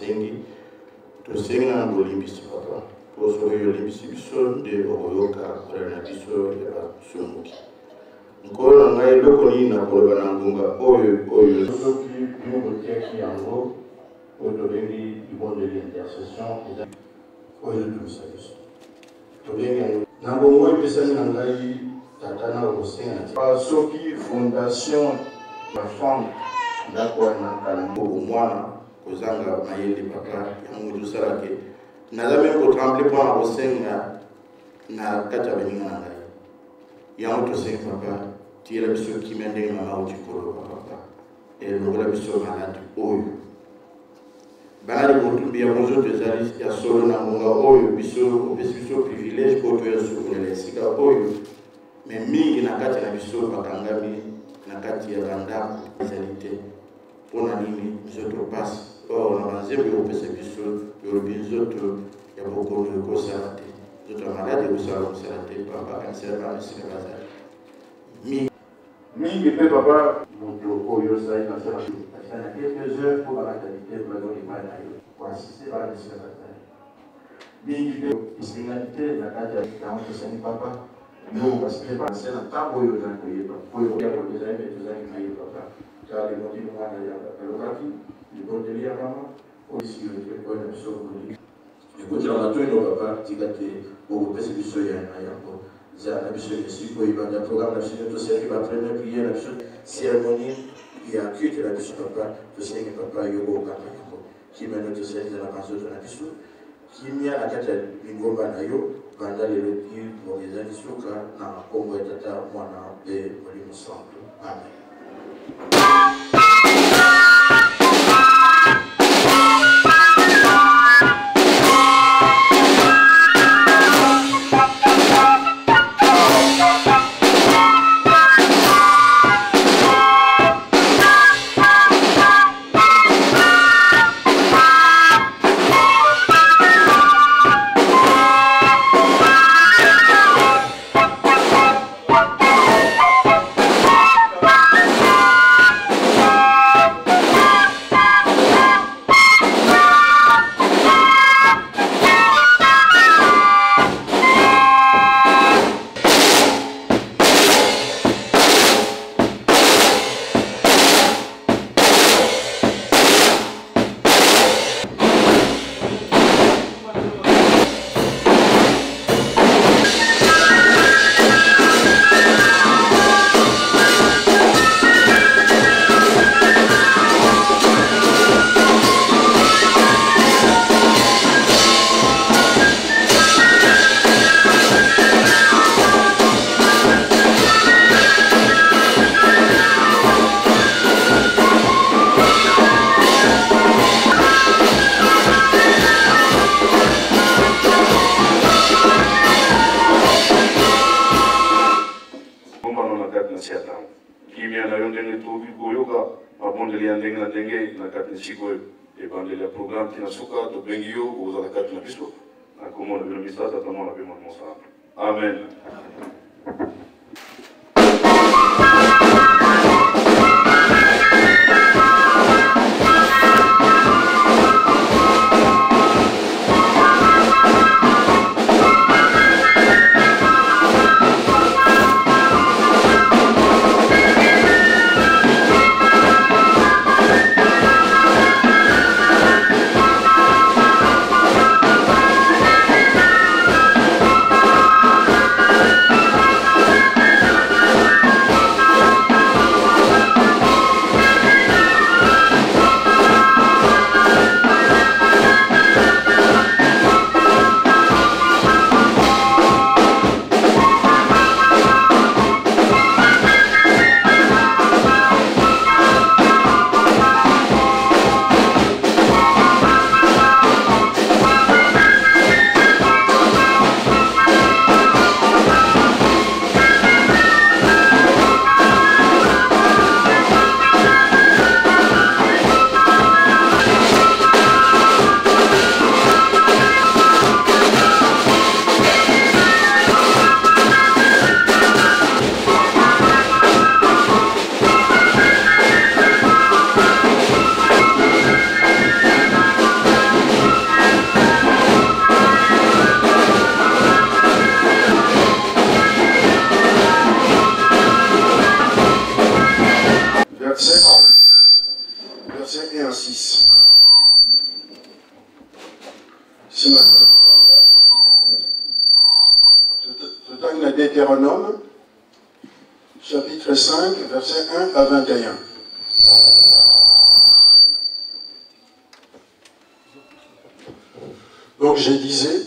Nasengi, tosengi na bolimbisi papa, mpo soki olimbisi biso nde okoyoka kolela na biso ya basumuki. Nkolo na ngai, eloko nini nakoloba na ngonga oyo oyo? Soki bino botiaki yango oyo tobengi libondeli intercession, eza oyo ezotungisa biso, tobengi yango na bongo epesami na ngai tata na kosenga soki fondation ya femme ndako wana kala mboko mwana kozanga mayele papa, yango ezosala ke naza meme kotremble mpo na kosenga na kati ya baninga na ngai. Yango tosengi papa, tiyela biso kimia ndenge mama auti koloba papa, elongola biso maladi oyo balali botumbi ya bonzoto ezali ya solo na ngonga oyo. Biso opesi biso privilège mpo toya sukolela esika oyo, me mingi na kati na biso bakangami na kati ya bandako ezali te. Mpo na nini nzoto mpasi? Or na banzembo ekopesa biso yolobi nzoto ya bokono ekosala te, nzoto ya maladi ekosala mosala te. Papa, kanisela bana esika bazali mingi mingi mpe papa moto oyo osali na sala asala na quelques heures mpo bakata biteme bazongi epai na yo koasiste bana esika bazali mingi mpe esengani te na kati ya yango. Tosengi papa, yo okasiste bana se na ntango oyo ozali koyeba oyo ya ezali me tozali na ye papa. Tala libondeli mwana ya alobaki, libondeli ya mama oyo esi yo te oyo na biso koli ekotela matoi no papa, tika te okopesa biso ya na yango. Zala na biso esika oyo ebanda programme na biso nyonso. Tosengi ba première prière na biso, cérémonie ya culte na biso papa, tosengi papa yo kokanga yango. Kimia no tosengi na banzoto na biso, kimia na kati ya lingomba na yo banda lelo ti ngonga ezali suka, na nkombo ya Tata, Mwana mpe Molimo Santo, amen. Bombano na kati na se ya ntango kimia na yo ndenge tokoki koyoka mabondeli ya ndenge na ndenge na kati na esika oyo ebandeli ya programme ti na suka. Tobengi yo okozala kati na biso na komona bino misato, Tata, Mwana mpe Molimo Santo, amen. Totangi na Deutéronome chapitre 5 verset 1 à 21. Donc je disais,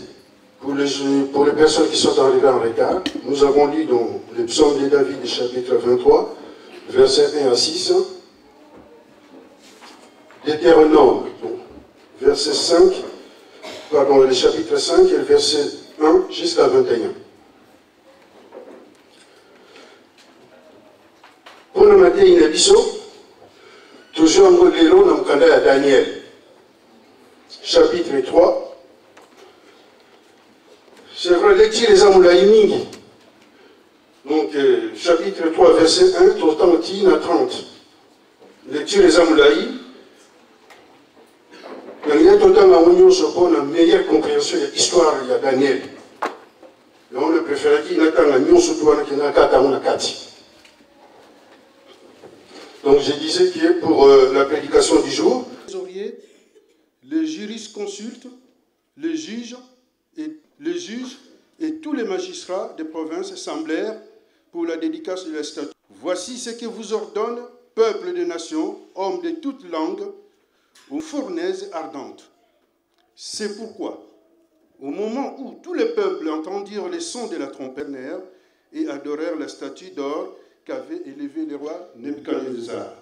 pour les, pour les personnes qui sont arrivées en retard, nous avons lu dans le psaume de David, chapitre 23, verset 1 à 6, Deutéronome, verset 5, pardon, le chapitre 5 et le verset 1 jusqu'à 21. mpo na mateyi na biso tozwi yango lelo na mokanda ya daniel chapitre 3. C'est vrai, lecture eza molai mingi. Donc chapitre 3 verset 1 totanga ti na 30. Lecture eza molai, nalingi totanga yango nyonso mpo na meilleure compréhension ya histoire ya Daniel. Yango na préféraki natanga nyonso to wana kenda nakata yango na kati. Donc je disais que pour la prédication du jour, les jurisconsultes, les juges et les juges et tous les magistrats des provinces semblèrent pour la dédicace de la statue. Voici ce que vous ordonne, peuple des nations, hommes de toutes langues, aux fournaises ardentes. C'est pourquoi, au moment où tous les peuples entendirent les sons de la trompette et adorèrent la statue d'or qu'avait élevée le roi Nebuchadnezzar.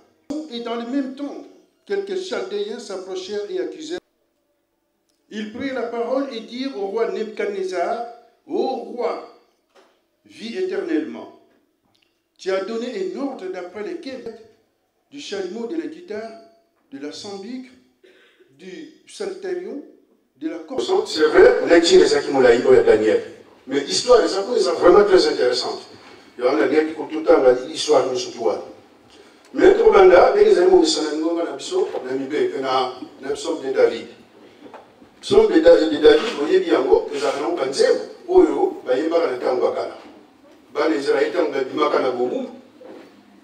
Et dans le même temps, quelques Chaldéens s'approchèrent et accusèrent. Ils prirent la parole et dirent au roi Nebuchadnezzar, Ô roi, vis éternellement. Tu as donné un ordre d'après lequel du chalumeau, de la guitare, de la sambuc, du psalterion, de la corde. C'est vrai, lecture ezalaki molai oyo ya Daniel. Mais histoire eza vraiment très intéressante. Yango nalingaki kototanga histoire nyonso tu wana. Mais tokobanda ndenge ezali momisana ngonga na biso na mibeko na psaume de David. Psaume de David, boyebi yango, ezalaka nango banzembo oyo bayembaka na ntango ya kala. Bana Israël ntango babimaka na bowumbu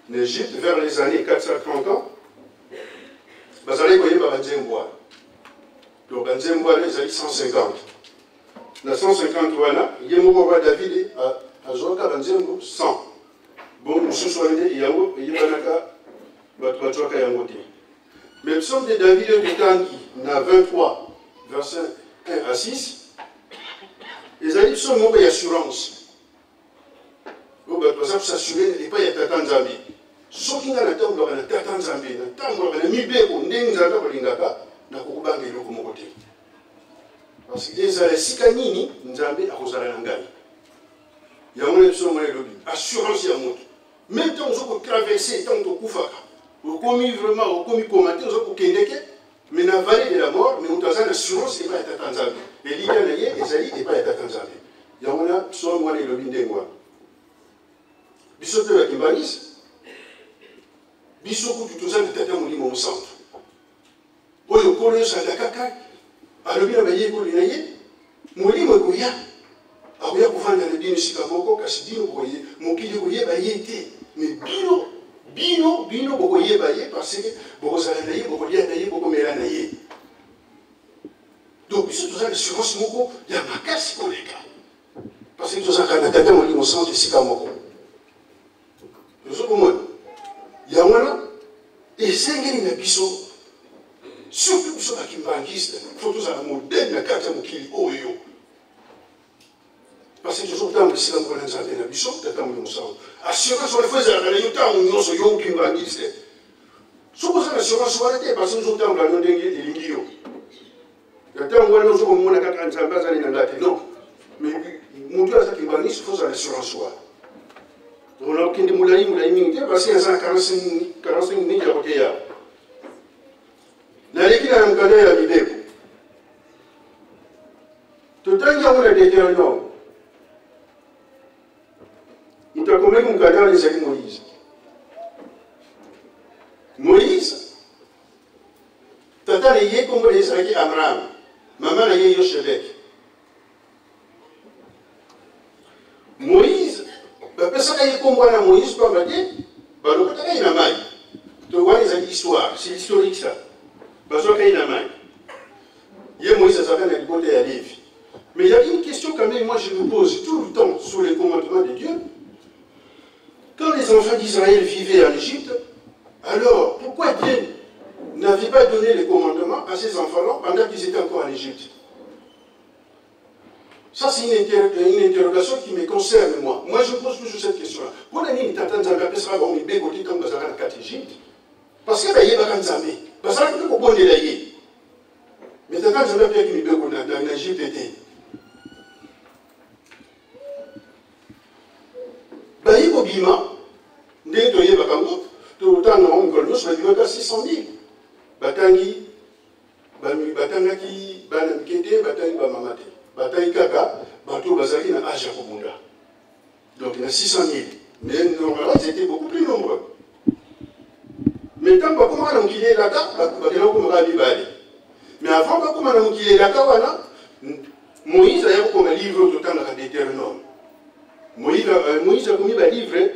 na Égypte vers les années 430 ans, bazalaki koyemba banzembo wana. Donc banzembo wana ezali 150. Na 150 wana, ye moko roi David azwaka banzembo 100. Bon, mosusu wana nde yango eyebanaka, bato bazwaka yango te. Mais psaume de David oyo totangi na 23 verset 1 à 6 ezali psaume moko ya assurance oyo bato baza kosasure epai ya Tata Nzambe. Soki ngai natambolaka na Tata Nzambe, natambolaka na mibeko ndenge Nzambe akolingaka, nakokobanga eloko moko te, parce que ezala esika nini, Nzambe akozala na ngai. Yango na biso mwana elobi assurance ya moto. Même ntango oza kotraverse, ntango tokufaka, okomi vraiment okomi koma te, oza kokendeke mais na vallée de la mort, mais moto aza na assurance epai ya Tata Nzambe, elikya na ye ezali epai ya Tata Nzambe. Yango na psaume wana elobi ndenge wana. Biso mpe bakimbanisi, biso kutu toza na Tata Molimo Mosantu oyo Nkolo Yesu alakaka, alobi na bayekoli na ye, Molimo ekoya, akoya kovanda na bino esika moko, kasi bino bokoye, mokili ekoyeba ye te, mais bino, bino, bino bokoyeba ye, parce que bokozala na ye, bokolia na ye, bokomela na ye. Donc biso toza na assurance moko ya makasi koleka, parce que tozalaka na Tata Molimo Santu esika moko. Tozokomona yango wana esengeli na biso, surtout biso bakimbangiste, fo tozala modele na kati ya mokili oyo, parce que tozotanga esika moko na Nzambe na biso, Tata Molimo Santu. Assurance wana fo ezalaka na yo ntango nyonso, yo kimbangiste. Soki oza na assurance wana te, parce que ozotambola yo ndenge elingi yo na ntango wana, ozokomona kaka Nzambe azali na nga te. Non, mais moto aza kimbangiste, fo ozala assurance wana. Donc nakokende molai molai mingi te, parce que naza na 45 minutes ya koteya. Naleki na mokanda ya mibeko, totangi yango na Deutéronome. Moto akomaki mokanda wana ezali Moïse. Moïse, tata na ye nkombo na ye ezalaki Abraham, mama na ye Yoshebek. Moïse bapesaka ye nkombo wana Moïse pamba te balokotaka ye na mai. To wana ezali histoire, c'est historique ça. Bazwaka ye na mai. Ye Moïse azalaka na libota ya Levi. Mais il y a une question quand même, moi je me pose tout le temps sur les commandements de Dieu. Quand les enfants d'Israël vivaient en Égypte, alors pourquoi Dieu n'avait pas donné les commandements à ces enfants-là pendant qu'ils étaient encore en Égypte? Ça, c'est une interrogation qui me concerne, moi. Moi, je pose toujours cette question-là. Pourquoi nini tata Nzambe apesaka bango mibeko te ntango bazalaka na kati Égypte? Parce que bayebaka Nzambe, bazalaki mpe kobondela ye. Mais tata Nzambe apeyaki mibeko na Égypte te. Baye kobima, ndenge toyebaka yango, totanga yango mikolo nyonso, babimaka 600 000. Batangi, batangaki bana mike te, batangi bamama te, batangi kaka bato oyo bazalaki na age ya kobunda. Donc na 600 000. Mais normalement, ils étaient beaucoup plus nombreux. Mais ntango bakomaka na mokili elaka, bakenda kokomaka mibale. Mais avant bakoma na mokili elaka wana, Moïse aya kokoma livre oyo totangaka Deutéronome. Moïse akomi ba livre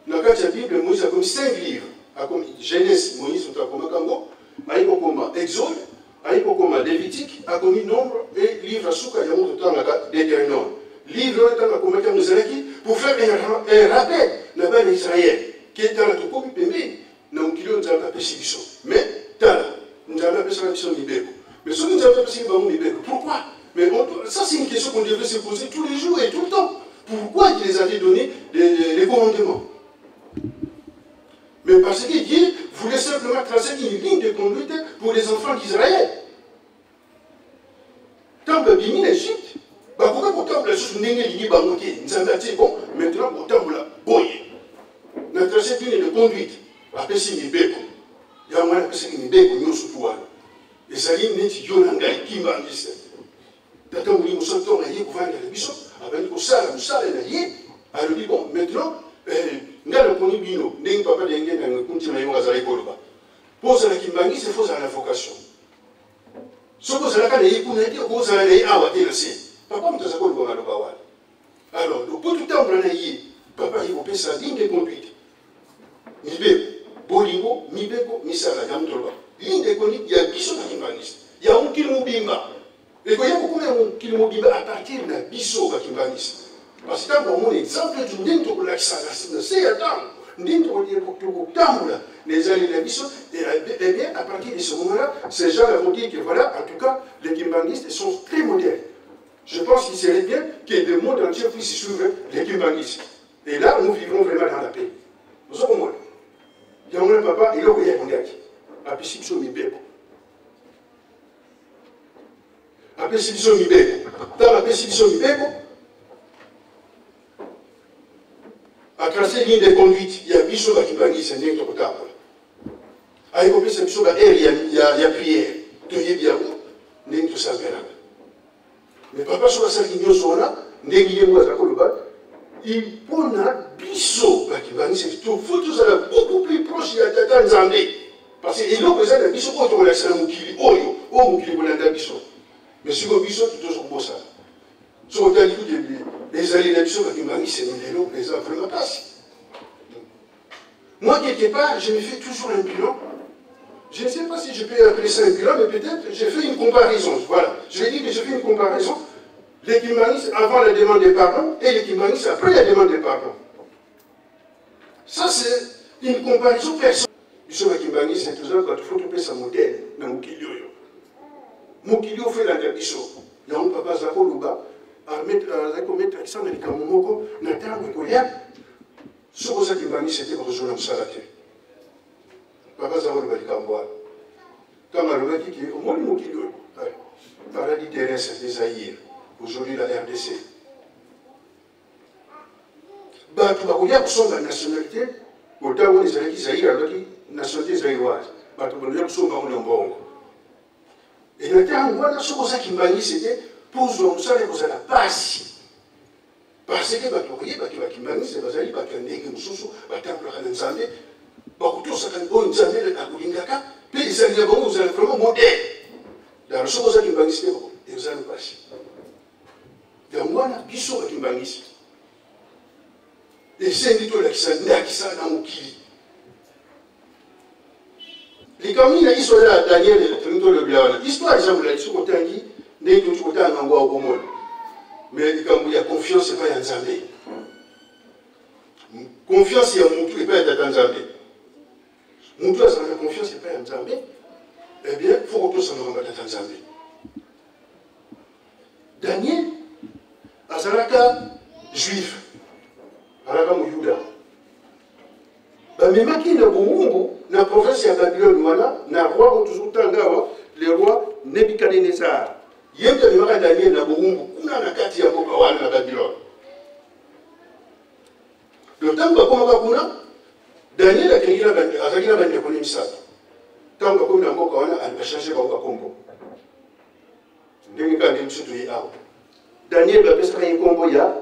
na kati ya Bible. Moïse akomi 5 livres. Akomi Genèse, Moïse moto akomaka yango, ayi kokoma Exode, ayi kokoma Lévitique, akomi Nombre et livre ya suka yango totangaka Deutéronome. Livre oyo ntango akomaki yango ezalaki pour faire un rappel na bana Israël ke tala tokomi pembeni na mokili oyo Nzambe apesi biso. Mais tala, Nzambe apesaka biso mibeko. Mais soki Nzambe apesaki bango mibeko, pourquoi? Mais ça, c'est une question qu'on devrait se poser tous les jours et tout le temps. Pourquoi il les avait donné les commandements? Mais parce que Dieu voulait simplement tracer une ligne de conduite pour les enfants d'Israël. Ntango babimi na Egypte, bakoki kotambola lisusu ndenge elingi bango te. Nzambe atie bon, maintenant kotambola boye. Na tracer ligne de conduite, apesi mibeko. Yango wana apesaki mibeko nyonso tu wana. Ezali neti yo na ngai kimbanguiste. Tata Molimo Santu ntango aye kovanda na biso, abandi kosala mosala na ye, alobi bon, maintenant ngai naponi bino ndenge papa Denge na Nkunti na ye moko azalaki koloba. Mpo ozala kimbanguiste, il faut ozala na vocation. Soki ozalaka na ye kuna te, okozala na ye awa te na se. Papa moto aza koloba maloba wana. Alors, donc, mpo totambola na ye, papa aye kopesa ligne de conduite. Mibeko, bolingo, mibeko, misala, yango toloba. Ligne de conduite ya biso na kimbanguiste. Ya mokili mobimba. Ekoya kokoma ya mokili mobimba à partir na biso ba kimbanguiste. Parce que ntango bamona exemple tu ndenge tokolakisa na se ya ntango, ndenge tokotambola na ezaleli na biso, et bien à partir de ce moment-là, ces gens-là vont dire que voilà, en tout cas, les kimbanguistes sont très modernes. Je pense qu'il serait bien que le monde entier puisse suivre les kimbanguistes. Et là, nous vivrons vraiment dans la paix. Vous comprenez? Yango na papa, eloko ye akondaki. Apesi biso mibeko. Apesi biso mibeko. Ntango apesi biso mibeko, atrace ligne de conduite ya biso bakibangisa ndenge tokotambola. Aye kopesa biso ba aire ya prière. Toyebi yango ndenge tosambelaka. Mais papa soki asalaki nyonso wana ndenge ye moko azala koloba, mpona biso bakibangisa faut tozala beaucoup plus proche ya tata Nzambe. Parce que eloko eza na biso oyo tokolakisa na mokili oyo, oyo mokili kolanda biso. Mais sikoyo biso tozo kobosana. Soki otali kutu ezali na biso bakibangisa lelo eza vraiment pasi. Moi, quelque part, je me fais toujours un bilan. Je ne sais pas si je peux appeler ça un bilan, mais peut-être je fais une comparaison. Voilà. Je vais dire que je fais une comparaison. Les kimbanguistes avant la demande de pardon et les kimbanguistes après la demande de pardon. Ça, c'est une comparaison personnelle. Biso ba kimbanguistes, c'est toujours quand il faut trouver sa modèle dans mokili oyo. Mokili oyo felanda biso. Yango papa aza koloba, azali komettre accent na likambo moko na ntango ekoya. Soki oza kimbanguiste te, bakozwa na mosala te. Papa aza koloba likambo wana. Ntango alobaki ke omoni mokili oyo, paradis terrestre de Zaïre, aujourd'hui la RDC. Bato bakoya kosomba nationalité, ntango wana ezalaki Zaïre, alobaki nationalité zaïroise. Bato bakoya kosomba yango na mbongo. E na ntango wana soki oza kimbanguiste te, mpo ozwa mosala ekozala pasi. Parce que bato bakoyeba ke bakimbanguiste bazali bato ya ndenge mosusu, batambolaka na Nzambe, bakotosaka oyo Nzambe akolingaka, mpe ezali na bango kozala vraiment modèle. Alors soki oza kimbanguiste te, ezali pasi. Yango wana biso bakimbanguiste esengi tolakisa ndakisa na mokili. Likambo nini na histoire ya Daniel tolingi tolobela wana? Histoire eza molai, soki otangi Ndenge touti kotanga yango awa, okomona. Mais likambo ya confiance epai ya Nzambe, confiance ya mutu epai ya Tata Nzambe, mutu azala na confiance epai ya Nzambe, eh bien faut kotosa makambo ya Tata Nzambe. Daniel azalaka juif, azalaka moyuda. Bamemaki na bowumbu na province ya Babylone wana na roi oyo tozotanga awa, le roi Nebuchadnezzar. Ye mpe amemaka Daniel na bowumbu kuna na kati ya mboka wana na Babylone. Donc ntango bakomaka kuna, Daniel akendeki na azalaki na bandeko ne misato. Ntango bakomi na mboka wana, bachange bango bakombo ndenge kaka nde biso toye awa. Daniel bapesaka ye nkombo ya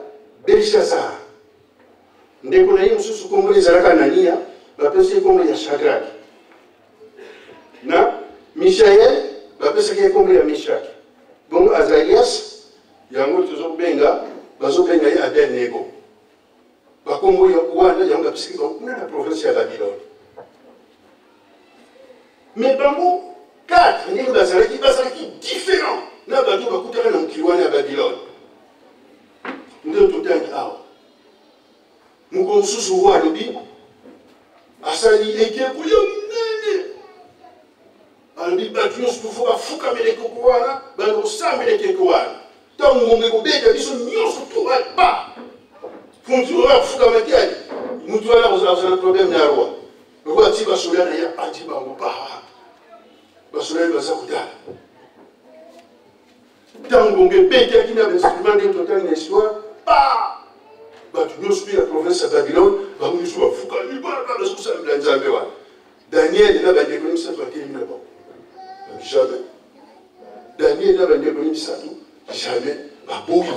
Belshazar. Ndeko na ye mosusu nkombo ezalaka Anania, bapesi ye nkombo ya Shadrake. Na Mishael bapesaki ye nkombo ya Meshake. Bongo Azarias, yango tozobenga, bazobenga ye Abednego. Bakombo wana yango bapesaki bango kuna na province ya Babylone. Mais bango quatre ndenge bazalaki, bazalaki différent na bato bakutaka na mokili wana ya Babylone. Nde totangi awa, mokolo mosusu roi alobi, asali ekeko ya monene, alobi bato nyonso tofo bafukamela ekeko wana, banda kosambela ekeko wana. Ntango ngonga ekobeta, biso nyonso to ba mutu oyo afukama te, ali mutu wana akozala problème na roi. Roi atie basoda na ye, apanzi bango, pa basoda ye baza kotala. Ntango ngonga ebetaki na bainstrument, ndenge totangi na histoire, pa bato nyonso mpe ya province ya Babylone, bango nyonso bafukami, baza kosambela nzambe wana. Daniel na bandeko ye misato batelemi na bango, jamais. Daniel na bandeko ye misato, jamais, baboyi.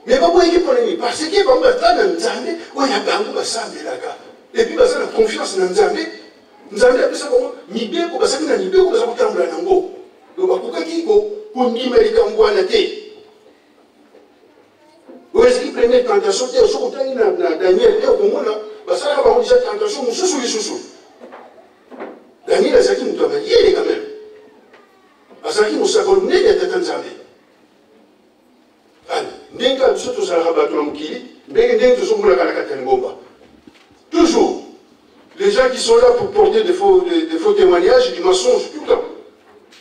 Mais baboyaki mpo nini? Parce que bango baza na nzambe oyo ya bango basambelaka, et puis baza na confiance na nzambe. Nzambe apesa bango mibeko, bazalaki na mibeko, baza kotambola nango. Donc bakokaki kondima likambo wana te. Oyo ezali première tentation te. Soki otangi na Daniel te, okomona basalaka bango deja tentation mosusu lisusu. Daniel azalaki moto ya mayele quand même, azalaki mosakoli monene ya Tata Nzambe. Ale ndenge kaka biso tozalaka bato na mokili, ndenge ndenge tozomonaka na kati ya lingomba, toujours les gens qui sont là pour porter des faux témoignages, du mensonge tout le temps.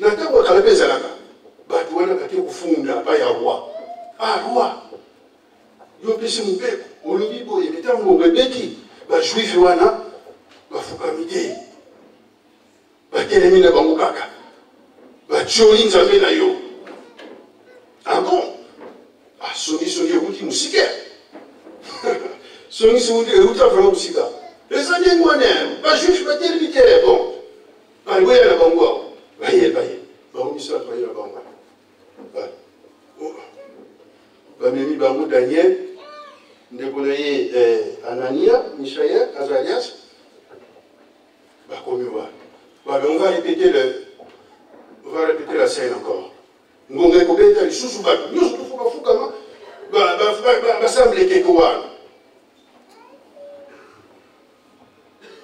Na ntango ya kala mpe ezalaka, bato wana bake kofunda pa ya roi. Ah, roi, yo opesi mobeko, olobi boye, mais ntango ngonga ebeti, bajuif wana bafukami te, batelemi na bango kaka, batioli nzambe na yo. Ah bon, ah, songisongi ewuti mosika, songisongi ewuta vraiment mosika. Eza ndenge wana, bajuif batelemi te. Bon, bali boya na bango awa, baye baye bango misato, baye na bango, bamemi bango, Daniel, ndeko na ye Anania, Mishael, Azarias. Bakomi wana, babe on va répéter la scène encore. Ngonga ekobeta lisusu, bato nyonso tofo bafukama, basambela ekeko wana.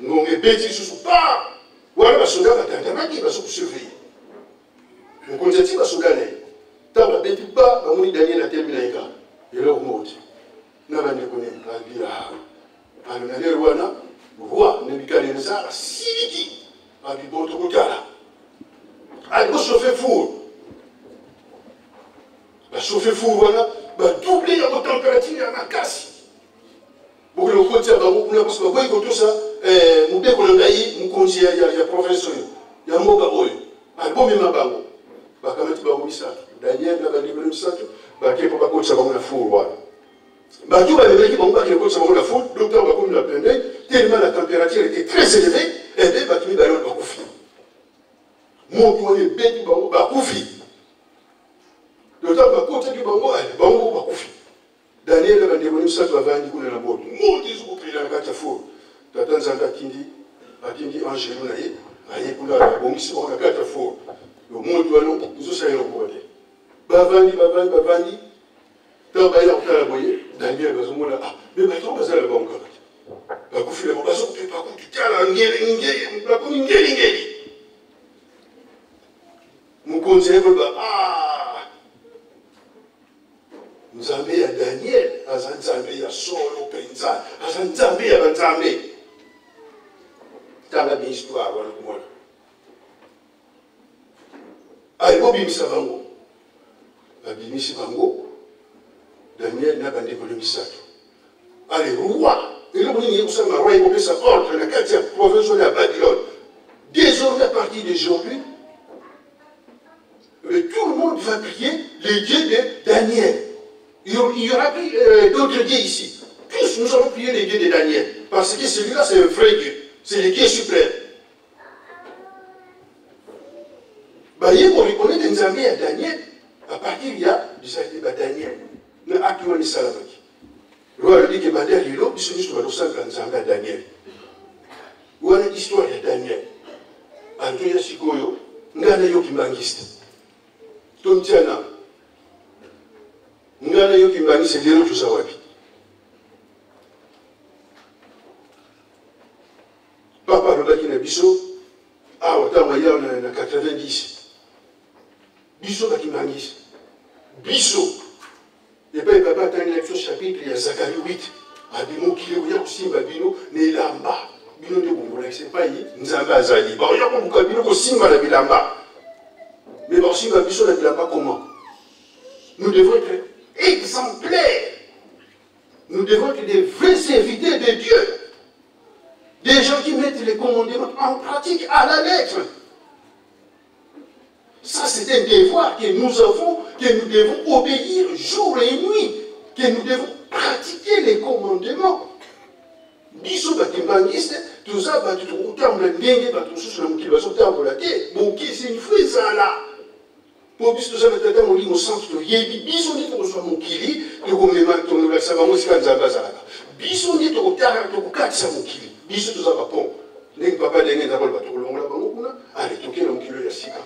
Ngonga ebeti lisusu, pa wana basoda batandamaki, bazo kosurveille. Mokonzi ati basoda na ye. Ntango babeti ba, bamoni Daniel atelemi na ye kaka, eloko moko te na bandeko ne. Babi alo na lere wana, roi Nebukadnezar asiliki, babi bon, tokotala. Ali bochauffe four, bachauffe four wana, badouble yango température ya makasi. Bokende kokotia bango kuna, parce baboyi kotosa mobeko na ngai, mokonzi ya province oyo, ya mboka oyo. Babomema bango, bakamati bango misato, Daniel na bandeko na misato, bake mpo bakotisa bango na four wana. Bato bamemaki bango, bakende kokotisa bango na four. Donc ntango bakomi na pembeni, tellement la température était très élevée, eh bien bato mibale wana bakufi. Moto wana ebeti bango, bakufi. Donc ntango bakotaki bango, bango moko bakufi. Daniel na bandeko misato bavandi kuna na moto, moto ezokopela na kati ya four. Tata Nzambe atindi angelu na ye, aye kuna, abongisi bango na kati ya four. Moto wana ezosala eloko te. Bavandi, bavandi, bavandi. Ntango baya kotala boye, Daniel bazomona, ah, mais bato bazala bango kaka te, bakufi na bango, bazokopepa kutu. Tala ngeli, bakomi ngelingeli. Mokonzi aye koloba, ah. Nzambe ya Daniel aza Nzambe ya solo mpenza, aza Nzambe ya banzambe. Tanga bien histoire wana komona. Aye bobimisa bango. Babimisi bango Daniel na bandeko na misato. Ale roi, eloko nini ye kosala roi ye kopesa ordre na kati ya province wana ya Babylone. Désormais à partir d'aujourd'hui, tout le monde va prier le Dieu de Daniel. Il y aura plus d'autres dieux ici. Tous nous allons prier le Dieu de Daniel. Parce que celui-là, c'est un vrai Dieu. C'est le Dieu suprême. Baye koreconnaître Nzambe ya Daniel à partir ya bizaleli ba Daniel na acte wana esalamaki. Roi alobi ke banda lelo biso nyonso tobanda kosambela Nzambe ya Daniel. Wana histoire ya Daniel. Antoya sikoyo ngai nayoki mbangiste tomtiana ngai nayoki mbangiste lelo toza wapi? Papa alobaki na biso awa ntango aya na 90 biso bakimbangisi biso epai papa atangi na biso chapitre ya Zakari 8 abi mokili oya kosimba bino na elamba bino nde bomolakisa epai Nzambe azali baoya koluka bino kosimba na bilamba mais bakosimba biso na bilamba comment? Nous devons être exemplaires, nous devons être des vrais serviteurs de Dieu, des gens qui mettent les commandements en pratique à la lettre. Ça, c'est un devoir que nous avons, que nous devons obéir jour et nuit, que nous devons pratiquer les commandements. Biso bakimbangiste toza bato tokotambola ndenge bato mosusu na mokili bazotambola te. Bokeseni fo ezala mpo biso toza na Tata Molimo Santu, toyebi biso nde tokozwa mokili, tokomema tolakisa bango esika Nzambe azalaka. Biso nde tokokatisa mokili, biso toza bapont ndenge papa ndenge Nzambe aloba tokolongola bango kuna ale toke na mokili oyo ya sika.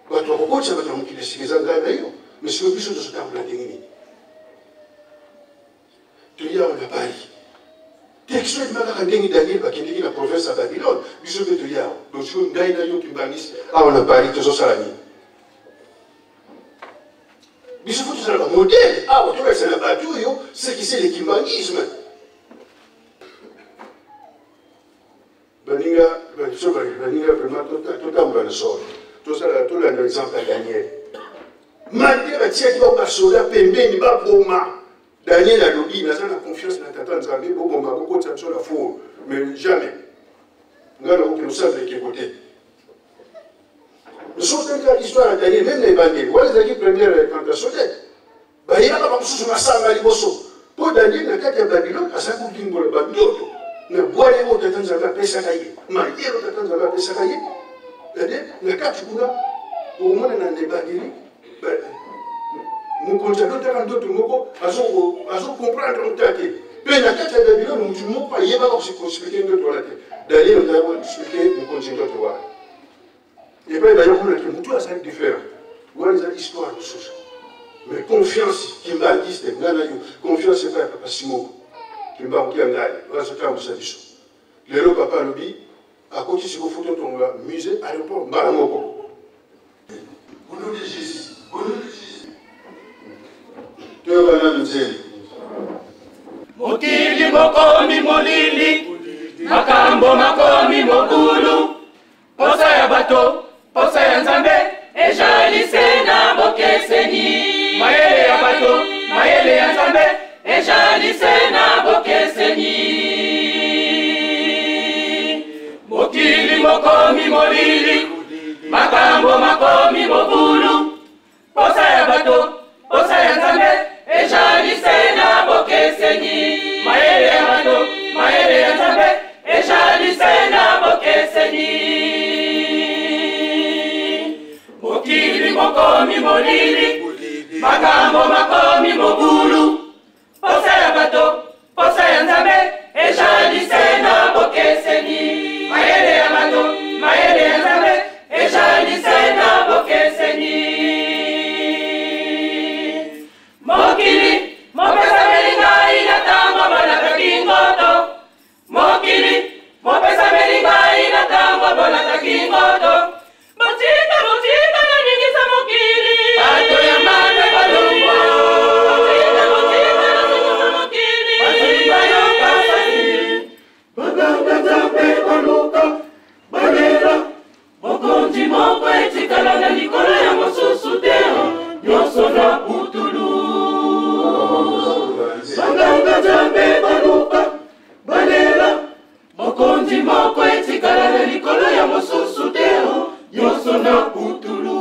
Bato bakokotisa bato na mokili ya sika eza ngai na yo, mais sikoyo biso tozotambola ndenge nini? Toya na Paris, texte ebima kaka ndenge Daniel bakendeki na province ya Babylone, biso mpe toya awa. Donc sikoyo ngai na yo kimbangisi awa na Paris tozosala nini? Biso fo tozala bamodele awa, tolakisa na bato oyo ce qui c'est le kimbangisme. Baninga biso baninga vraiment totambola na solo, tozala tolanda exemple ya Daniel. Malgré batiaki bango basoda pembeni baboma Daniel, alobi naza na confiance na Tata Nzambe, boboma bokotisa biso na four, mais jamais ngai nakokende kosala ekeko te. Soki histoire ya Daniel, même na ebandeli wana ezalaki première tentation te, bayaka bamosusu masanga liboso mpo Daniel na kati ya Babylone azalaki kolimbola bandoto na bwale oyo Tata Nzambe apesaka ye, mayele oyo Tata Nzambe apesaka ye. Na kati kuna okomona na ebandeli mokonzi alotaka ndoto moko azokomprendre moto te, mpe na kati ya Babylone motu moko ayebaka koexplike ndoto wana te. Daniel ozalaki koexplike mokonzi ndoto wana epai baye komona te motu azali différent. Wana eza histoire mosusu, mais confiance kimbangiste ngai na yo, confiance epai ya papa Simoko Kimbangu ya ngai azotambwisa biso lelo. Papa alobi akoti siko fo totonga musée aéroport mbala moko. Au nom de Jésus. Au nom de Jésus. Toyoka nanu nzembo. Mokili mokomi molili, makambo makomi mobulu, posa ya bato, posa ya Nzambe ezali se na bokeseni. Mayele ya bato, mayele ya Nzambe ezali se na bokeseni. Mokili mokomi molili, makambo makomi mobulu, posa ya bato, posa ya Nzambe ezali se na bokeseni. Mayele ya bato, mayele ya Nzambe ezali se na bokeseni. Mokili mokomi molili, makambo makomi mobulu, posa ya bato, posa ya Nzambe ezali se na bokeseni. Mayele ya bato, mayele ya Nzambe ezali se na bokeseni. Mokili mopesameli ngai na ntango bolataki ngoto, mokili mopesameli ngai na ntango bolataki ngoto. Botika, botika naningisa mokili, bato ya mabe balongwa. na putulu. Banganga Nzambe baluka balela mokonzi moko etikala na likolo ya mosusu te o nyonso na putulu.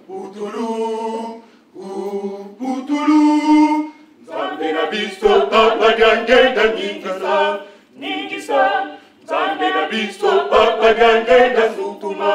Putulu, putulu, Nzambe na biso Papa Diangenda ningisa, ningisa. Nzambe na biso Papa Diangenda sukuma,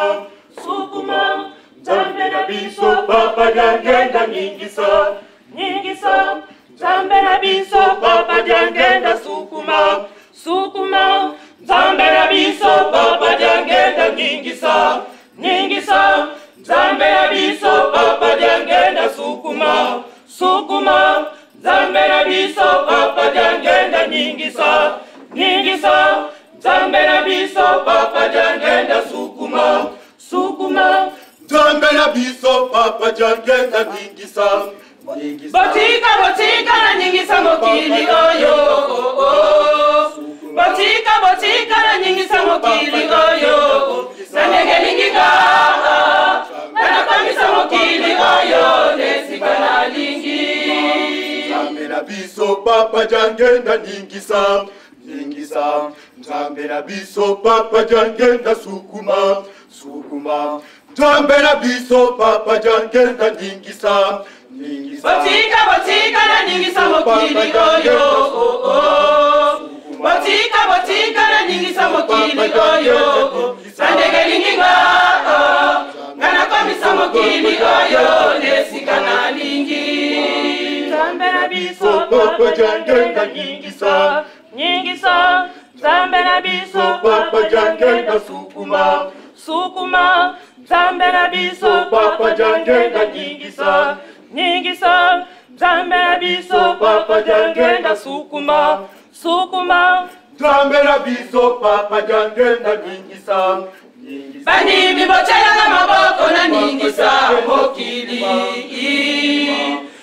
sukuma. Nzambe na biso Papa Diangenda ningisa, ningisa. Nzambe na biso Papa Diangenda sukuma, sukuma. Nzambe na biso Papa Diangenda ningisa, ningisa. Nzambe na biso Papa Diangenda sukuma, sukuma. Nzambe na biso Papa Diangenda ningisa, ningisa. Nzambe na biso Papa Diangenda sukuma, sukuma. Nzambe na biso Papa Diangenda ningisa. Botika, botika na ningisa mokili oyo. Botika, botika na ningisa mokili oyo. Na ndenge lingi nga, nga nakomisa mokili oyo nesika nalingi. Nzambe na biso Papa Diangenda ningisa, ningisa. Nzambe na biso Papa Diangenda sukuma, sukuma. Nzambe na biso Papa Diangenda ningisa, ningisa. Botika, botika na ningisa mokili oyo. Botika, botika na ningisa mokili oyo. Na ndenge lingi nga, nga nakomisa mokili oyo nesika nalingi. Nzambe na biso Papa Diangenda ningisa, ningisa. Nzambe na biso Papa Diangenda sukuma, sukuma. Nzambe na biso Papa Diangenda ningisa, ningisa. Nzambe na biso Papa Diangenda sukuma, sukuma. Nzambe na biso Papa Diangenda ningisa, ningisa. Bandimi botyelanga maboko na ningisa mokili.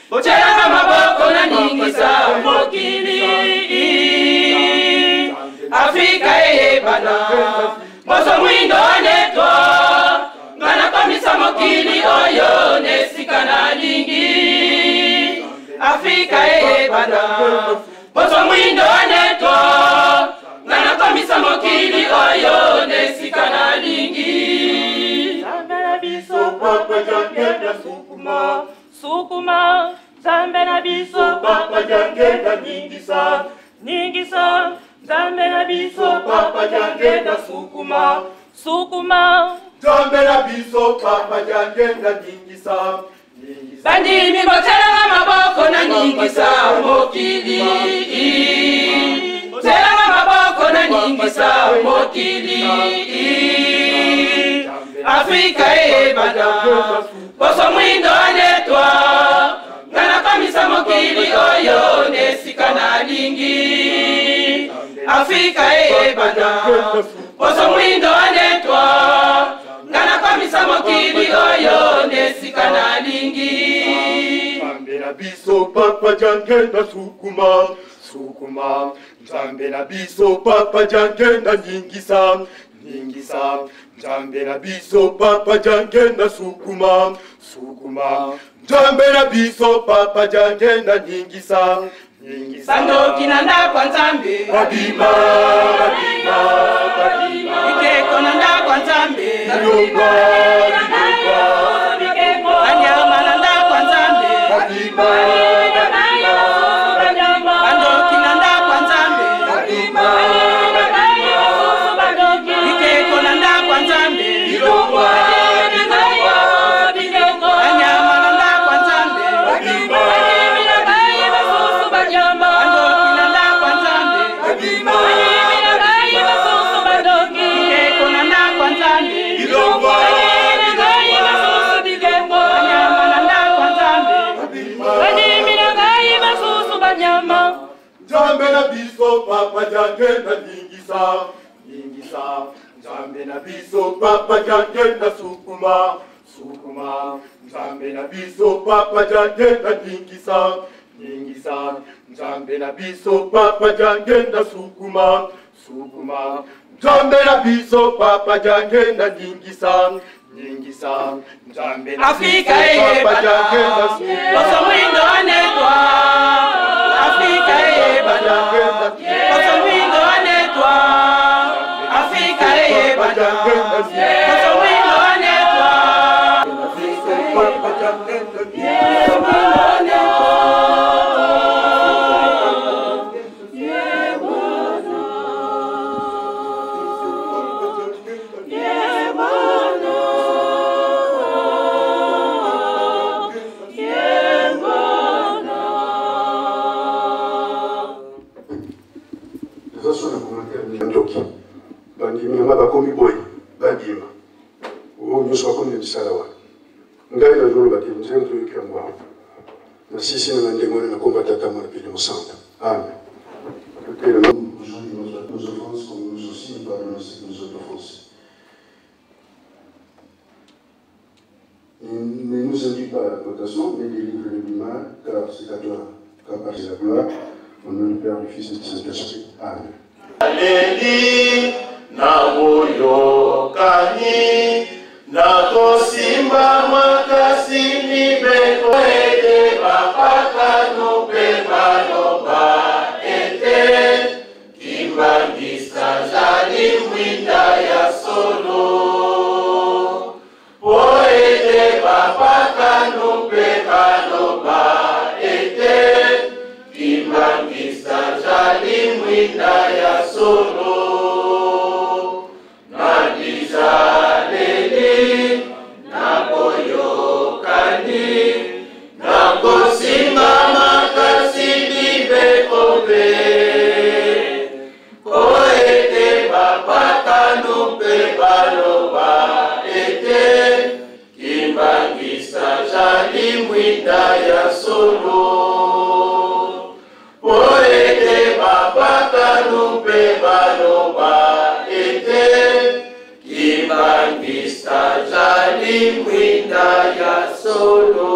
Botyelanga maboko na ningisa mokili. Afrika eyebana moso mwindo anetwa nga nakomisa mokili oyo nesika nalingi. Afrika eyebana moso mwindo anetwa nga nakomisa mokili oyo nesika nalingi. Nzambe na biso Papa Diangenda sukuma, sukuma. Nzambe na biso Papa Diangenda ningisa, ningisa. Nzambe na biso Papa Diangenda sukuma, sukuma. Nzambe na biso Papa Diangenda ningisa, ningisa. Bandimi botyelanga maboko na ningisa mokili. Botyelanga maboko na ningisa mokili. Afrika eyebana poso mwindo anetwa nga nakomisa mokili oyo nesika nalingi. Afrika eyebana poso mwindo anetwa nga nakomisa mokili oyo nesika nalingi. Nzambe na biso Papa Diangenda sukuma, sukuma. Nzambe na biso Papa Diangenda ningisa, ningisa. Nzambe na biso Papa Diangenda sukuma, sukuma. Nzambe na biso Papa Diangenda ningisa, ningisa. Bandoki na ndako ya Nzambe babima, babima, babima. Bikeko na ndako ya Nzambe bilongwa, bilongwa. Banyama na ndako ya Nzambe babima, babima. Bandoki na ndako ya Nzambe babima, bikeko na ndako ya Nzambe bilongwa, bilongwa. Banyama na ndako ya Nzambe babima, Bandoki na ndako ya Nzambe babima. Bikeko na ndako ya Nzambe bilongwa, bilongwa. Banyama na ndako ya Nzambe babima. Nzambe na biso Papa Diangenda ningisa, ningisa. Nzambe na biso Papa Diangenda sukuma, sukuma. Nzambe na biso Papa Diangenda ningisa, ningisa. Nzambe na biso Papa Diangenda sukuma, sukuma. Nzambe na biso Papa Diangenda ningisa, Ningisa Nzambe. Afrika eyebana poso mwindo anetwa. Afrika eyebana poso mwindo anetwa. Afrika eyebana poso mwindo anetwa. Afrika eyebana. Bandimi nanga bakomi boye babima oyo nyonso bakomi na misala wana ngai nazoloba te nzembo toyoki yango awa nasisi nanga ndenge wana nakomba tata mwana pele mosantu amen. Aujourd'hui, nos offenses comme nous aussi nous pardonnons ceux qui nous ont offensés. Ne nous induis pas à la tentation, mais délivre-nous du mal, car c'est à toi qu'appartient la gloire, au nom du Père, du Fils et du Saint-Esprit. Amen. Aleli na boyokani nakosimba makasi mibeko ete bapakano mpe baloba ete kimbangisa zali mwinda ya solo po ete bapakano mpe baloba ete kimbangisa zali mwinda ya solo na bizaleli na boyokani nakosimba makasi mibeko mpe po ete bapakano mpe baloba ete kimbangisa zali mwinda ya solo po ete bapakano mpe baloba ete kimbangisa zali mwinda ya solo.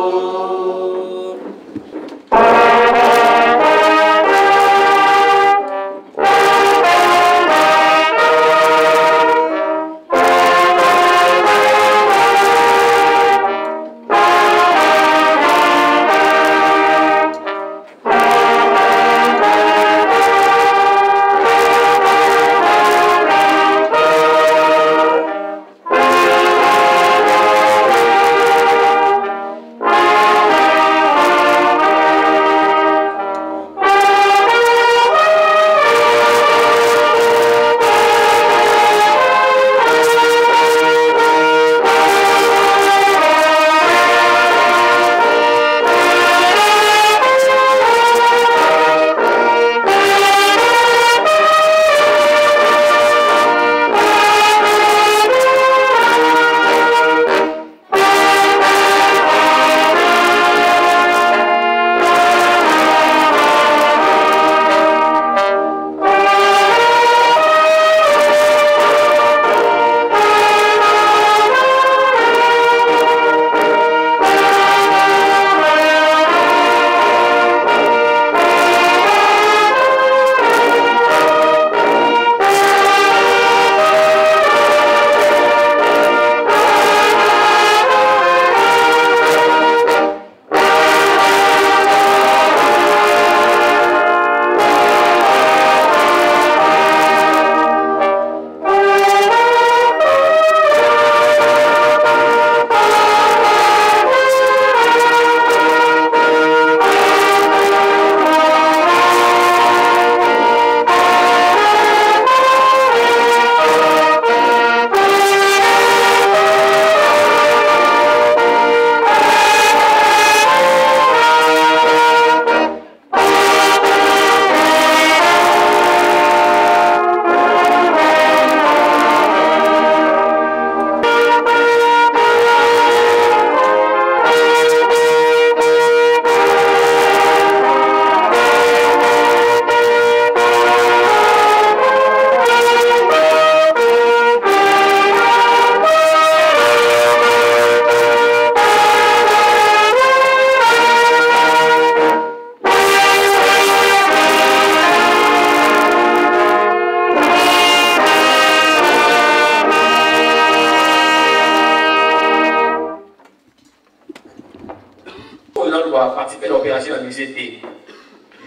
oyo nanu ba participer na opération ya musée te.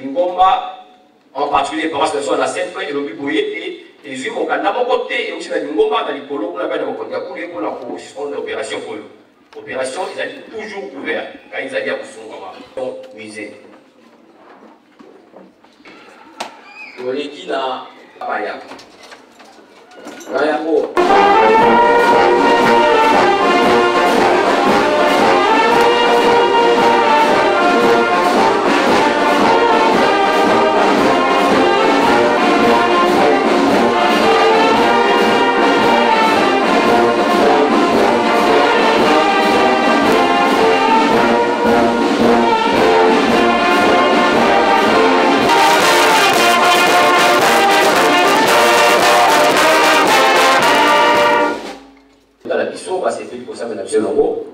Lingomba en particulier paroisse na biso na Sainte Croix elobi boye ete ezwi mokanda moko te euti na lingomba na likolo kuna mpe na mokonzi ya kule mpona kosuspendre opération oyo. Opération ezali toujours ouvert kai ezali ya kofungwama musée. Toleki na baya na yango. Tala biso basepeli kosambela biso elongo.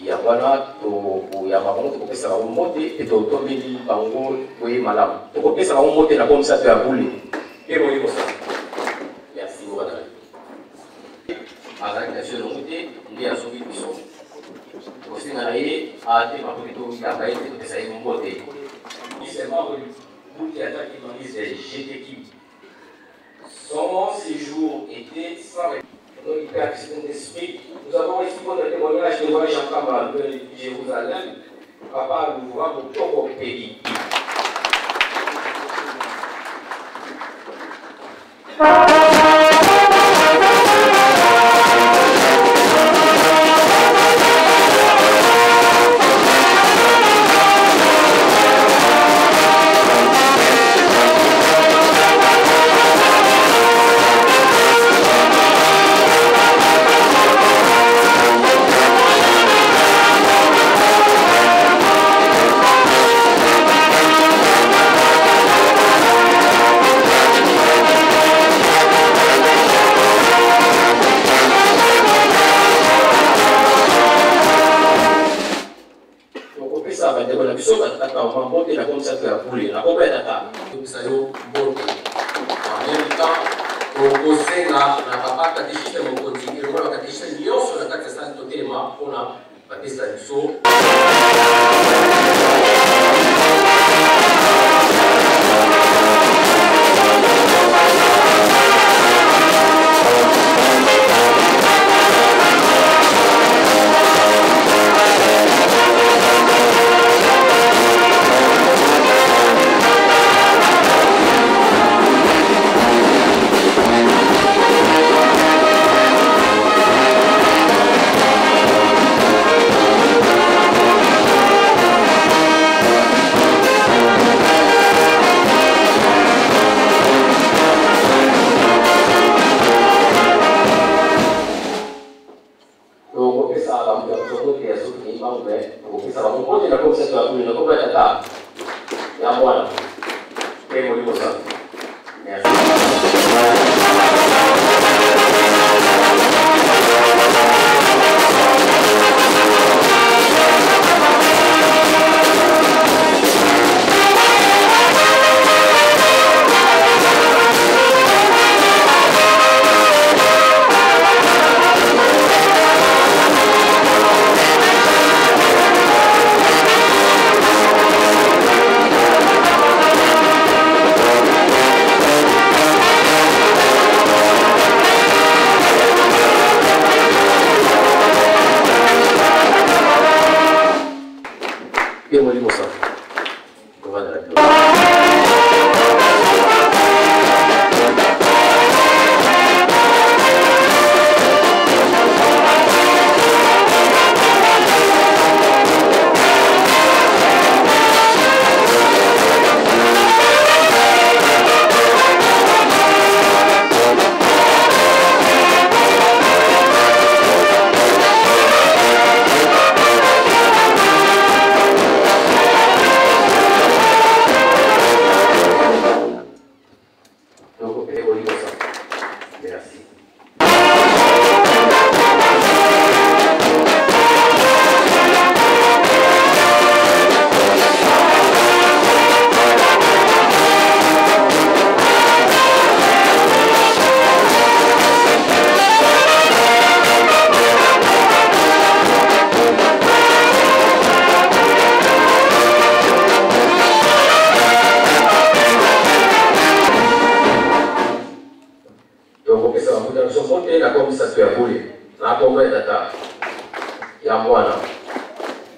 Yango wana tokoyamba bango, tokopesa bango mbote mpe totombeli bango boye malamu. Tokopesa bango mbote na komisato ya bule mpe boye kosala. Merci bobana. Azalaki na biso elongo te, nde azongi biso. Tokosenga na ye atema mpo toyamba ye mpe topesa ye mbote. Seulement Buki ataki Moïse Jeteki. Son séjour était sans Saint-Esprit. Nous avons reçu votre témoignage de voyage en Kamba de Jérusalem. Papa Louvra Motoko Pedi. Tokopesa bandeko na biso batata mama mbote na komisato ya bule na kombo ya tata. Topesa yo mbote en même temps tokosenga na papa katechiste mokonzi elongo na bakatechiste nyonso na kati ya sale totelema mpona bapesa biso. Tokopesa bamoto ya mbote ya soki bango mpe tokopesa bango mbote na komisa ya bule na kombo ya tata ya mwana mpe molimo santu. Merci. Nkombo ya Tata, ya Mwana,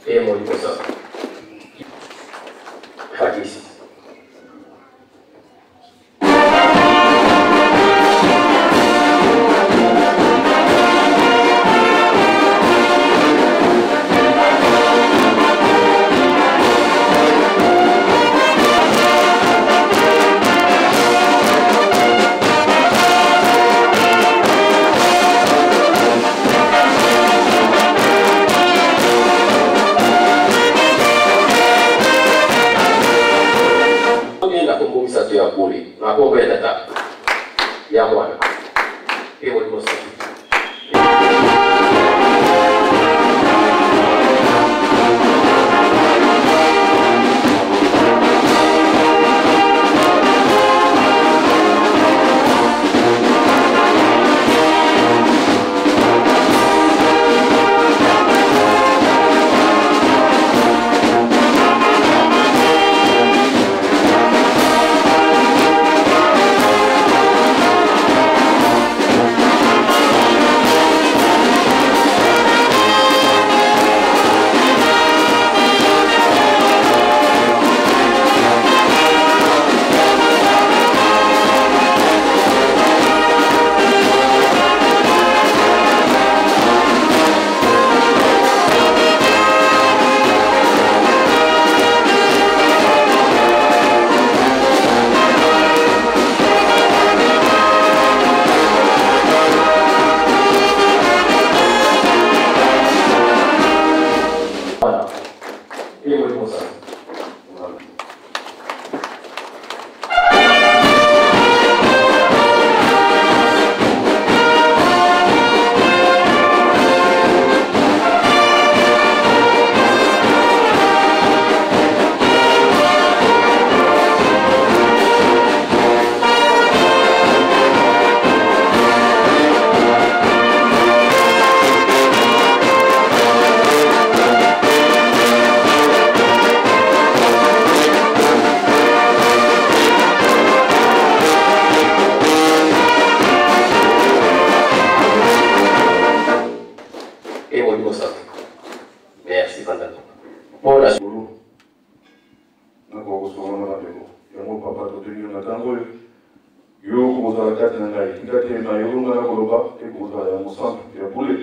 mpe Molimo Santu. Fakisi. Misato ya bule na nkombo ya Tata, ya Mwana mpe Molimo Santu. Et Molimo Santu. Merci Bandako. Mpona Nakoka kosolola na bandeko yango. Papa, totoki yo na ntango oyo. Yo okozala kati na ngai. Tika te na yo ngai nakoloba ekozala ya mosantu, ya bule.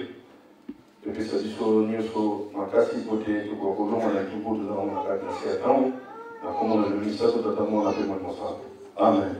Epesa biso nyonso makasi mpo te tokoka kolonga na etumbu toza nango na kati na se ya ntango. Na nkombo na bino misato, Tata, Mwana mpe Molimo Santu, amen.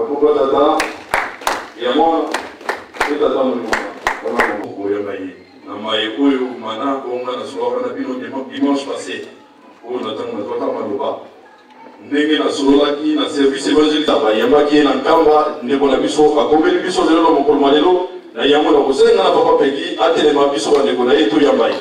Kombo Tata, ya Mwana mpe Tata Molimo. Koyamba ye na maye oyo mana bonga nasololaka na bino dimanche passé oyo, na ntango nazwaka maloba ndenge nasololaki na service évangéliste, bayambaki ye na Nkamba. Ndeko na biso akomeli biso lelo na mokolo mwa lelo. Na yango, na kosenga na papa Peki atelema, biso bandeko na ye toyamba ye.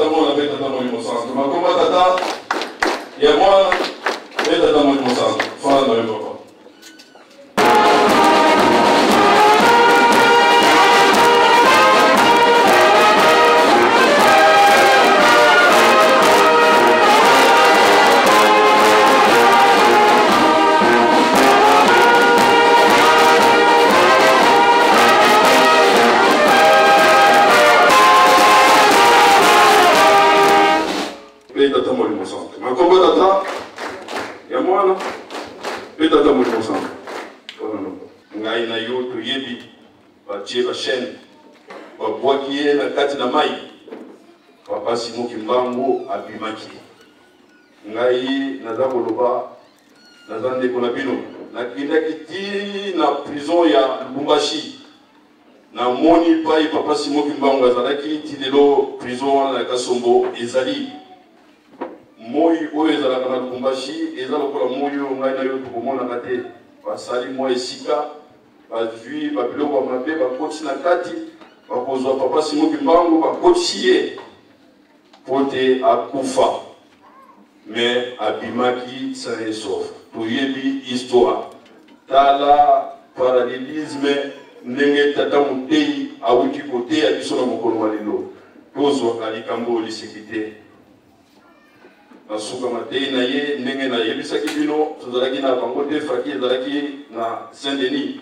Mwana mpe Tata Molimo Santu. Na nkombo ya Tata, ya Mwana mpe Tata Molimo Santu. Fanda na yo papa. Mpe Tata Molimo Santu. Na nkombo ya Tata, ya Mwana, mpe Tata Molimo Santu. Ngai na yo toyebi batie ba chaîne babwaki ye na kati na mai. Papa Simon Kimbangu abimaki. Ngai naza koloba, naza ndeko na bino. Nakendaki ti na prison ya Lubumbashi, namoni pai Papa Simon Kimbangu azalaki. Ti lelo prison wana ya Kasombo ezali. Moi oyo ezalaka na Lubumbashi eza lokola moi oyo ngai na yo tokomonaka te. Basali mwa esika, bazwi babiloko ya mabe, bakotisi na kati, bakozwa Papa Simon Kimbangu, bakotisi ye mpo te akufa, mais abimaki sain et sauf. Toyebi histoire. Tala parallelisme ndenge tata moteyi awuti koteya biso na mokolo wa lelo. Tozwaka likambo oyo liseki te. Na suka mateyi na ye, ndenge nayebisaki bino, tozalaki na bango te, faki ezalaki na Saint-Denis.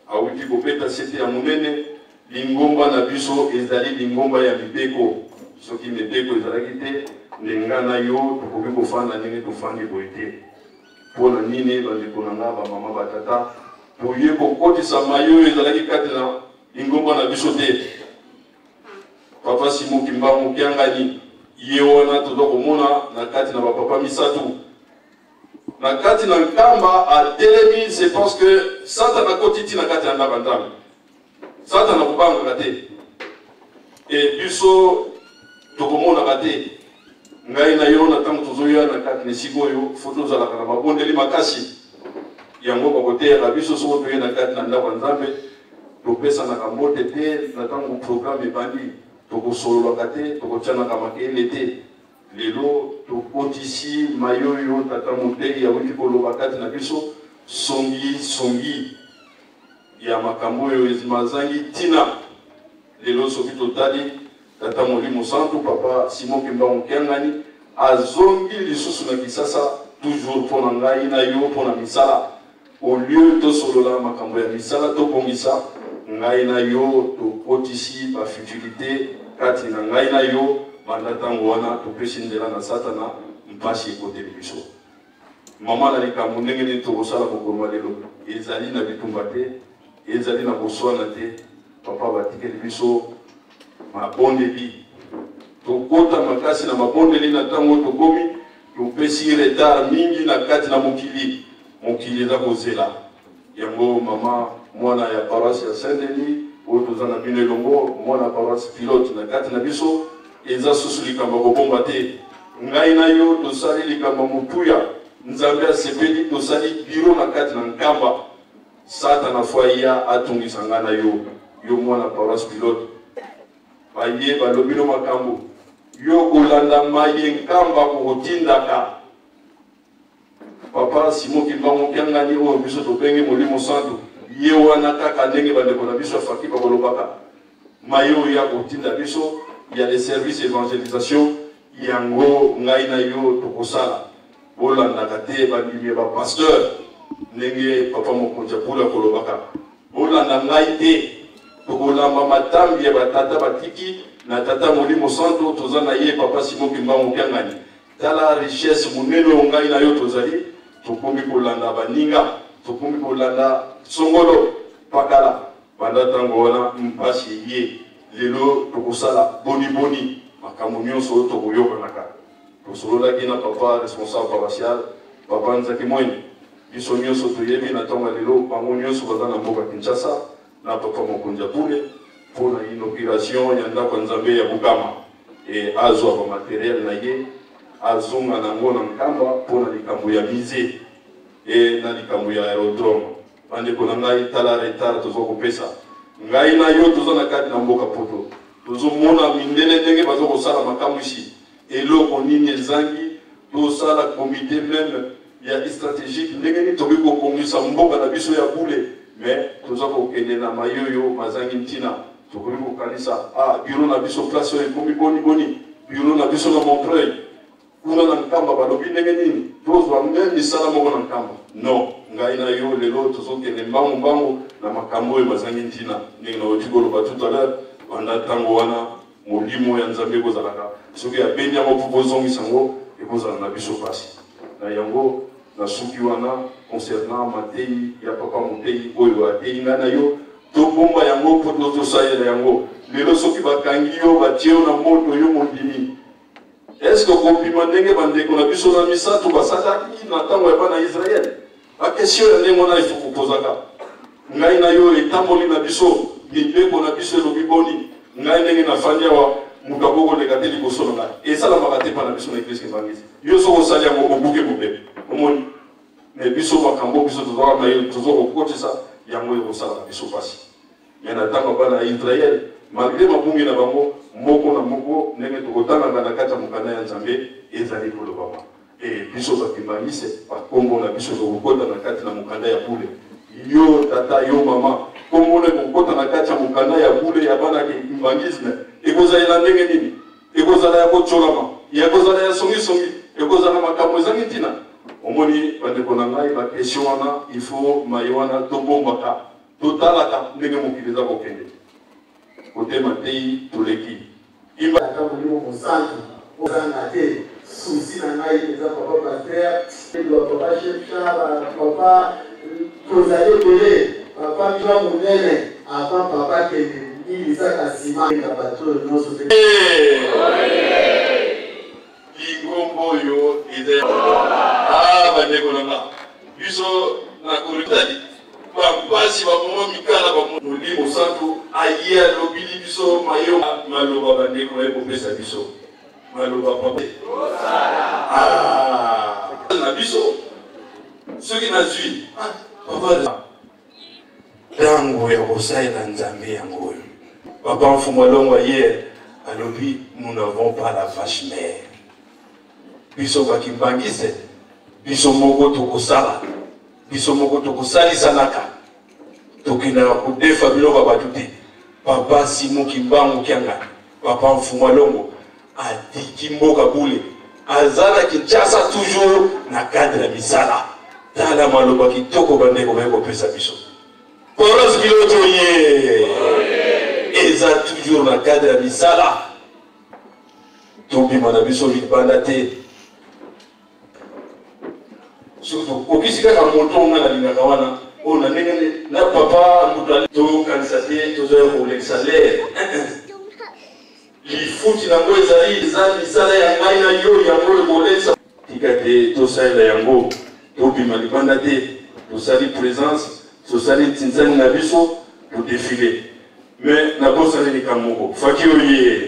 Awuti kobeta sete ya monene, lingomba na biso ezali lingomba ya mibeko. Soki mibeko ezalaki te, nde nga na yo tokoki kofanda ndenge tofandi boye te. Mpo na nini, bandeko na nga, bamama, batata, toye kokotisa maye oyo ezalaki kati na lingomba na biso te? Papa Simon Kimbangu Kiangani ye wana toza komona na kati na bapapa misato na kati na Nkamba atelemi. C'est parce que Satana akoti ti na kati ya ndako ya Nzambe. Satana akobangaka te, e biso tokomonaka te. Ngai na yo, na ntango tozoya na kati na esika oyo, fo tozalaka na mabondeli makasi. Yango bakoteyaka biso, soko toye na kati na ndako ya Nzambe, topesanaka mbote te. Na ntango programme ebandi, tokosololaka te, tokotianaka makelele te. Lelo tokotisi mayoyo tata motei awuti koloba kati na biso, songi songi ya makambo oyo mazangi ntina. Lelo soki totali Tata Molimo Santu, Papa Simon Kimbangu Kiangani azongi lisusu na Kisasa, toujours mpo na ngai na yo, mpo na misala. Au lieu tosolola makambo ya misala tobongisa, ngai na yo tokotisi ba futilite kati na ngai na yo. Banda ntango wana topesi nzela na Satana, mpasi ekoteli biso. Mama na likambo, ndenge nini tokosala mokolo wa lelo? Ezali na bitumba te, ezali na koswana te. Papa batikeli biso mabondeli, tokota makasi na mabondeli. Na ntango tokomi, topesi retard mingi na kati na mokili. Mokili eza kozela yango. Mama mwana ya paroisse ya Saint Denis oyo toza na bino elongo, mwana paroisse pilote na kati na biso, eza susu likambo ya kobomba te. Ngai na yo tosali likambo ya motuya, Nzambe asepeli, tosali biro na kati na Nkamba. Satana fo aya atungisa ngai na yo. Yo mwana paroisse pilote, baye balobi no makambo, yo kolanda maye Nkamba kokotindaka. Papa Simon Kimbangu Kiangani oyo biso tobengi Molimo Santu, ye wana kaka ndenge bandeko na biso ya faki bakolobaka, maye oyo ya kotinda biso ya les services evangelisation, yango ngai na yo tokosala. Bolandaka te bandimi ya bapasteur, ndenge papa mokonzi ya bula kolobaka, bolanda ngai te. Tokolamba matambi ya batata batiki na Tata Molimo Santo. Toza na ye Papa Simon Kimbangu Kiangani. Tala richesse monene oyo ngai na yo tozali. Tokomi kolanda baninga, tokomi kolanda songolo pakala. Banda ntango wana mpasi ye. Lelo tokosala boniboni? Makambo nyonso oyo tokoyokanaka, tosololaki na papa responsable paroissial, papa Nzaki Mweni. Biso nyonso toyebi na ntango ya lelo, bango nyonso baza na mboka Kinshasa na papa mokonzi ya bule mpo na inauguration ya ndako ya Nzambe ya Bukama, e azwa bamateriel na ye, azonga na yango na Nkamba mpo na likambo ya musée e na likambo ya aérodrome. Bandeko na ngai, tala retard toza kopesa. Ngai na yo toza na kati na mboka Poto. Tozomona mindele ndenge baza kosala makamwisi. Eloko nini ezangi tosala comité meme ya stratégique ndenge nini tokoki kobongisa mboka na biso ya bule, mais toza kokende na mayoyo mazangi ntina. Tokoki kokanisa ah, bureau na biso place oyo ekomi boni boni, bureau na biso na Montreuil kuna na Nkamba balobi ndenge nini tozwa meme misala moko na Nkamba. Non, ngai na yo lelo tozokende mbangu mbangu na makambo oyo mazangi ntina. Ndenge nauti koloba tout à l'heure, banda ntango wana molimo ya Nzambe ekozalaka, soki abendi yango mpo bozongisa yango, ekozala na biso mpasi. Na yango nasuki wana concernant mateyi ya papa moteyi oyo ateyi ngai na yo. Tobomba yango mpo tozosalela yango lelo. Soki bakangi yo, batie yo na moto, yo mondimi, eske okobima ndenge bandeko na biso na misato basalaki na ntango ya bana ya Israele? Bakesio ya ndenge wana ifo kopozaka ngai na yo. Etamboli na biso, mibeko na biso elobi boni? Ngai ndenge nafandi awa, moto akoki koleka te liboso na ngai. Esalamaka te mpa na biso na eglise Kimbanguiste. Yo soki osali yango, obuki mobeko. Omoni? Me biso makambo biso tozwaka mayele, toza kokotisa yango, ekosalaka biso mpasi. Me na ntango ya bana ya Israele, malgre mabungi na bango moko na moko, ndenge tokotangaka na kati ya mokanda ya Nzambe ezali kolobama, e biso bakimbanguiste bakombo na biso tokokota na kati na mokanda ya bule. Yo tata, yo mama, kombo na ekokota na kati ya mokanda ya bule ya bana kimbanguisme ekozalela ndenge nini? Ekozala ya kotyolama, ya kozala ya songisongi, ekozala makambo ezangi ntina. Omoni bandeko na ngai, bakestion wana il faut maye wana tobombaka, totalaka ndenge mokili eza kokende. Kotema tei toleki. Ata Molimo Mosantu ozanga te. Souci na ngai eza papa pasteur, papa chef Chaba, papa tozali ebele, papa Mila monene avant papa kende milisaka nsima na bato oyo nyonso te. Lingomba oyo eza ah, bandeko na nga, biso na koritali bampasi bamoma mikala Molimo Santu aye alobili biso mayo maloba bandeko baye kopesa biso maloba papa ah, na biso soki nazwi ah, papa ntango ya kosalela Nzambe yango oyo. Papa Mfumu Alongo hier alobi, nous n'avons pas la vache mère. Biso bakimbangiste, biso moko tokosala, biso moko tokosalisanaka, tokendaka kodefa biloko ya bato te. Papa Simon Kimbangu Kiangani, papa Mfumu Alongo atiki mboka bule, aza na Kinshasa toujours na cadre ya misala. Tala maloba kitoko bandeko baye kopesa biso. Koros Kiloto ye eza toujours na cadre ya misala. Tobima na biso libanda te, soki tokokisi kaka moto nga nalingaka wana oyo na ndenge na papa moto, tokanisa te tozoya kolekisa lere. Lifuti nango ezali eza misala ya ngai na yo, yango ekolesa. Tika te tosalela yango, tobima libanda te, tosali présence, tosali ntinzani na biso, todefile. Me nabosani likambo moko, faki oye.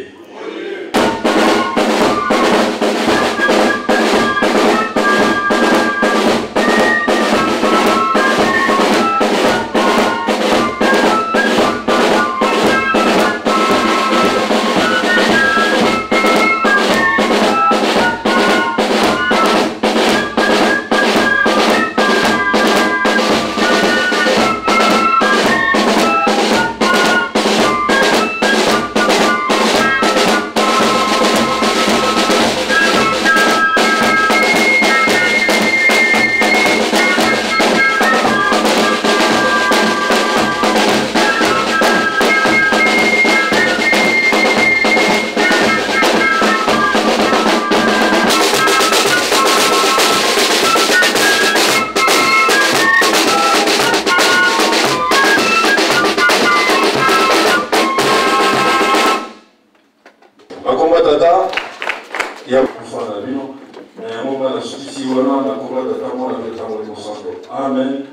Bakomba tata ya kufa na bino na yango nga nasukisi wana. Nakomba tata, mwana mpe ntango Molimo Santo. Amen.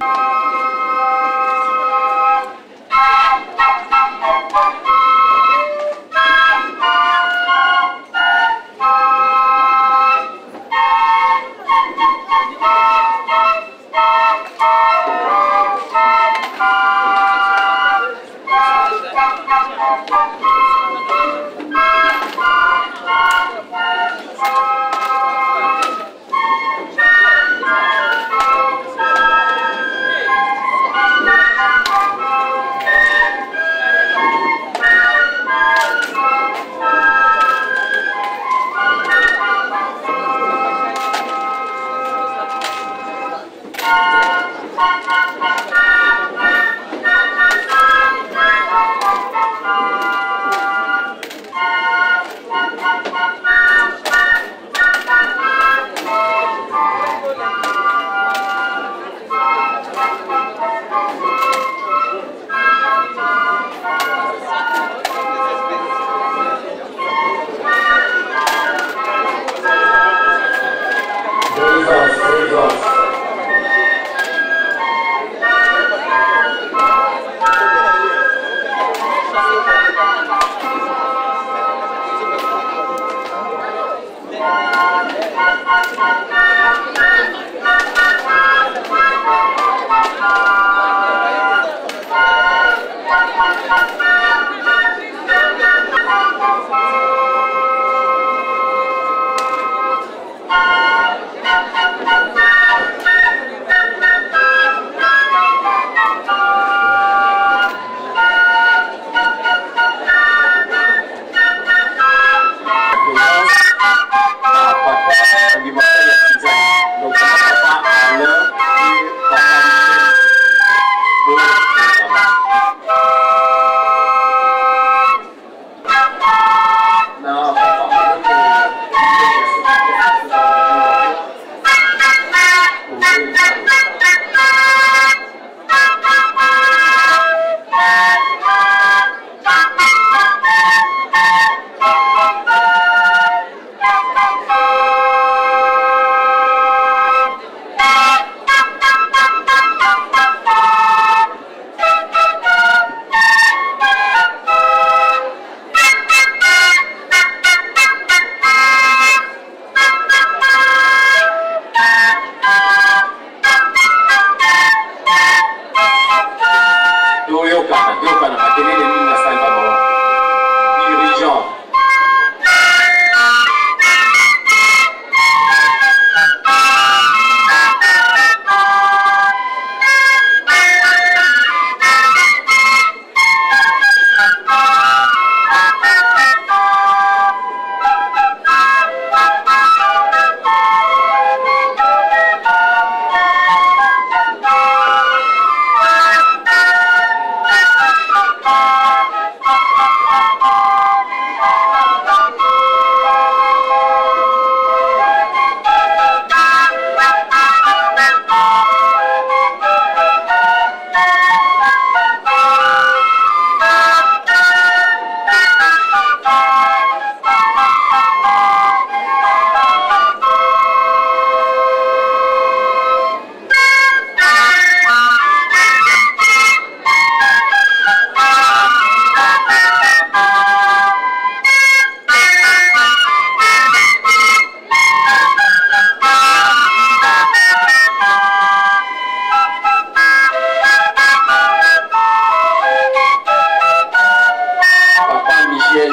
Toyokana, toyokana makelele mingi na salle bango. Dirigeant. Papa Michel.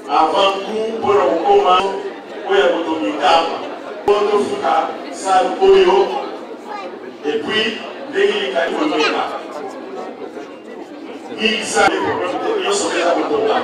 Avant gout mpo na kokoma oyo ya kotongi nkamba mpo tofuta sale oyo epuis ndenge likali koleka nyonso eza kotonga.